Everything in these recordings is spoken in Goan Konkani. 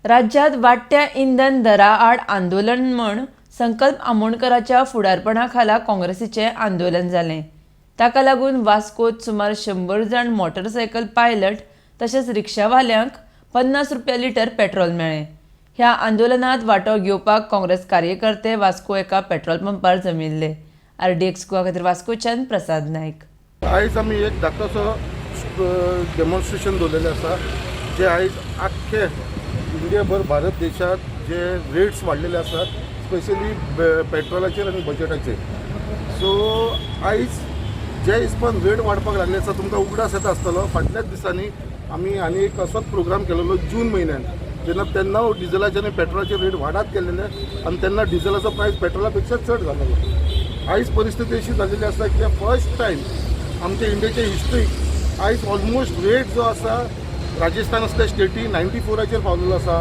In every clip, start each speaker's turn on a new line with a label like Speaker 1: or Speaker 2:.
Speaker 1: राज्यात वाडट्या इंधन दराआड आंदोलन म्हण संकल्प आमोणकराच्या फुडारपणा खाला काँग्रेसीचें आंदोलन जालें. ताका लागून वास्कोत सुमार 100 जाण मोटरसायकल पायलट तशेंच रिक्षावाल्यांक 50 रुपया लिटर पेट्रोल मेळ्ळें. ह्या आंदोलनात वांटो घेवपाक काँग्रेस कार्यकर्ते वास्को एका पेट्रोल पंपार जमिल्ले. आरडीएक्स गोवा खातीर वास्कोच्यान प्रसाद नायक.
Speaker 2: आयज आमी एक धाकटोसो डेमॉन्स्ट्रेशन दवरलेलें आसा, जे आयज आख्खे इंडियाभर भारत देशात जे रेट्स वाडलेले आसात, स्पेशली पेट्रोलाचेर आनी बजटाचेर. सो आयज जे हिसपान रेट वाडपाक लागले आसा, तुमकां उगडास येता आसतलो, फाटल्याच दिसांनी आमी आनी एक असोच प्रोग्राम केलेलो जून म्हयन्यान, जेन्ना तेन्ना डिझलाचे आनी पेट्रोलाचे रेट वाडत गेलेले आनी तेन्ना डिझलाचो प्रायस पेट्रोला पेक्षा चड जालेलो. आयज परिस्थिती अशी जालेली आसा की फर्स्ट टायम आमच्या इंडियाच्या हिस्ट्रीक आयज ऑलमोस्ट रेट जो आसा, राजस्थान असल्या स्टेटी 94 ाचेर पावलेलो आसा,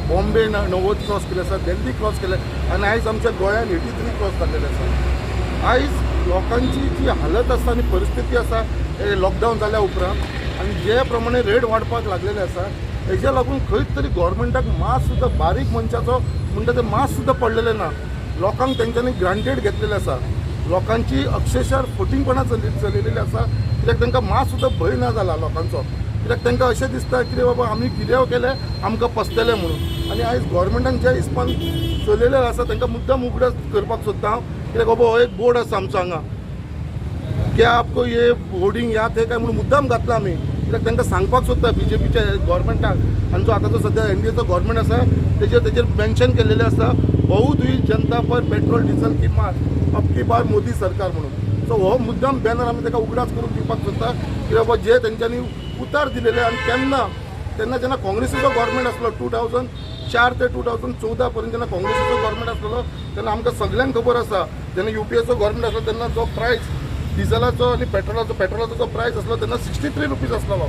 Speaker 2: बॉम्बे 90 क्रॉस केले आसा, दिल्ली क्रॉस केले आनी आयज आमच्या गोंयान 83 क्रॉस जाल्लेले आसा. आयज लोकांची जी हालत आसा आनी परिस्थिती आसा हे लॉकडावन जाल्या उपरांत आनी जे प्रमाणे रेट वाडपाक लागलेले आसा, हेज्या लागून खंयच तरी गव्हर्मेंटाक मात सुद्दां बारीक मनशाचो म्हणटा ते मात सुद्दां पडलेलें ना. लोकांक तेंच्यांनी ग्रांटेड घेतलेलें आसा. लोकांची अक्षरशः फटींगपणां चलयलेली आसा, कित्याक तांकां मात सुद्दां भंय ना जाला लोकांचो, कित्याक तांकां अशें दिसता कितें बाबा आमी कितेंय केलें आमकां पसतलें म्हणून. आनी आयज गव्हर्मेंटान ज्या हिसपान चलयलेलें आसा, तांकां मुद्दाम उगडास करपाक सोदता हांव, कित्याक बाबा हो एक बोर्ड आसा आमचो हांगा, क्या आपको ये होर्डिंग याद है काय म्हणून मुद्दाम घातला आमी, कित्याक तांकां सांगपाक सोदता बीजेपीच्या गव्हर्मेंटाक आनी जो आतांचो सद्या एनडीएचो गव्हर्मेंट आसा, तेजेर मेन्शन केलेलें आसा, बहुत हुई जनता पर पेट्रोल डिझल की मार, अब की बार मोदी सरकार म्हणून. सो हो मुद्दाम बॅनर आमी ताका उगडास करून दिवपाक सोदता की बाबा जे तेंच्यांनी उतार दिलेले. आनी तेन्ना तेन्ना जेन्ना काँग्रेसीचो गव्हर्मेंट आसलो, 2004 ते 2014 पर्यंत जेन्ना काँग्रेसीचो गव्हर्मेंट आसलेलो, तेन्ना आमकां सगल्यांक खबर आसा, जेन्ना युपीएचो गव्हर्मेंट आसलो तेन्ना जो प्रायस डिझलाचो आनी पेट्रोलाचो जो प्रायस आसलो तेन्ना 63 रुपीज आसलेलो.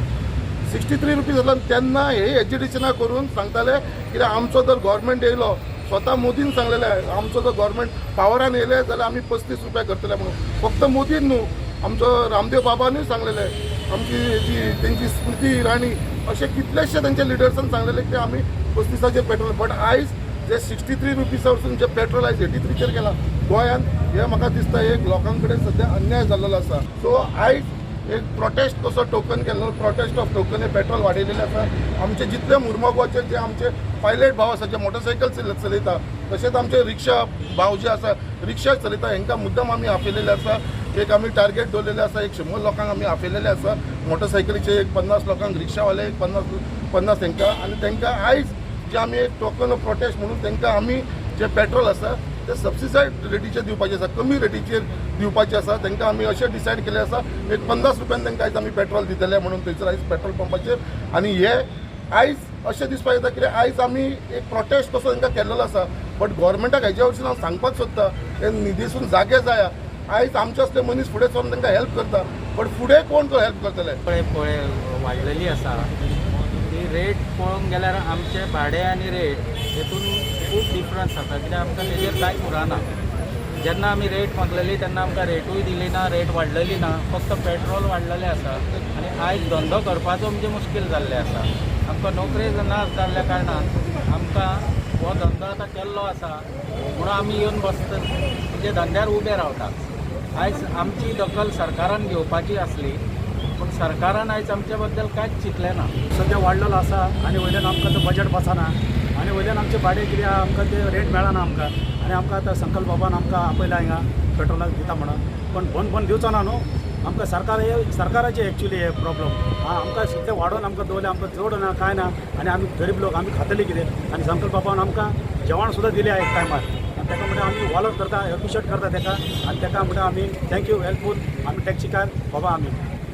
Speaker 2: 63 रुपीज आसलो आनी तेन्ना हे एजिटेशनां करून सांगताले कित्याक आमचो जर गव्हर्मेंट येयलो, स्वता मोदीन सांगलेलें, आमचो जर गव्हर्मेंट पावरान येयले जाल्यार आमी 35 रुपया करतले म्हणून. फक्त मोदीन न्हू, आमचो रामदेव बाबानूय सांगलेलें, आमची जी तेंची स्मृती इराणी, अशे कितलेशे तेंच्या लिडर्सान सांगलेले की आमी 35 पेट्रोल. बट आयज जे 63 रुपीसा वचून जे पेट्रोल आयज 83चेर गेला गोंयान, हे म्हाका दिसता एक लोकां कडेन सद्या अन्याय जाल्लो आसा. सो आयज एक प्रोटेस्ट कसो टोकन केल्लो, प्रोटेस्ट ऑफ टोकन, हे पेट्रोल वाडयलेलें आसा. आमचे जितले मुर्मोगांवचे जे आमचे पायलट भाव आसा, जे मोटरसायकल चलयता, तशेंच आमचे रिक्षा भाव जे आसा, रिक्षा चलयता, हेंकां मुद्दम आमी आपयलेले आसा. एक आमी टार्गेट दवरलेले आसा, एक 100 लोकांक आमी आपयलेले आसा, मोटरसायकलीचे एक 50 लोकांक, रिक्षावाले एक 50 50 हेंकां. आनी तांकां आयज जे आमी एक टोकन ऑफ प्रोटेस्ट म्हणून तांकां आमी जे पेट्रोल आसा ते सबसिडायज रेटीचेर दिवपाचें आसा, कमी रेटीचेर दिवपाचें आसा. तांकां आमी अशें डिसायड केलें आसा, एक 50 रुपयान तांकां आयज आमी पेट्रोल दितले म्हणून थंयसर आयज पेट्रोल पंपाचेर. आनी हे आयज अशें दिसपाक येता कित्याक आयज आमी एक प्रोटेस्ट कसो तांकां केल्लो आसा, बट गव्हर्मेंटाक हेज्या वरसून हांव सांगपाक सोदता, हे न्हिदेसून जागे जाया. आयज आमचे असले मनीस फुडें सरून तांकां हेल्प करता, बट फुडें कोण तो हेल्प करतले?
Speaker 3: पळय पळय वाडलेली आसा ती रेट पळोवंक गेल्यार आमचे भाडें आनी रेट हेतून खूब डिफरन्स आसा, कित्याक आमकां तेजेर कांयच उरना. जेन्ना आमी रेट मागलेली तेन्ना आमकां रेटूय दिली ना, रेट वाडलेली ना, फक्त पेट्रोल वाडलेलें आसा. आनी आयज धंदो करपाचो म्हणजे मुश्कील जाल्लें आसा. आमकां नोकरी ना जाल्ल्या कारणान आमकां हो धंदो आतां केल्लो आसा म्हणून आमी येवन बसता, म्हणजे धंद्यार उबे रावतात. आयज आमची दखल सरकारान घेवपाची आसली, पूण सरकारान आयज आमच्या बद्दल कांयच चिंतलें ना.
Speaker 4: सद्या वाडलेलो आसा आनी वयल्यान आमकां तो बजट बसना आनी वयल्यान आमचें भाडें कितें आहा, आमकां तें रेट मेळना आमकां. आनी आमकां आतां संकल्प बाबान आमकां आपयला हिंगा पेट्रोलाक दिता म्हणून, पण बंद बंद दिवचो ना न्हू आमकां सरकार. हे सरकाराचे एक्चुली हे प्रॉब्लम. आं, आमकां इतलें वाडोवन आमकां दवरलें, आमकां चड ना कांय ना आनी आमी गरीब लोक, आमी खातले कितें? आनी संकल्प बाबान आमकां जेवण सुद्दां दिलें एक टायमार आनी ताका म्हणटा आमी वॉलर करता, एप्रिशिएट करता ताका आनी ताका म्हणटा आमी thank you, helpful. आमी टॅक्सीकार बाबा आमी.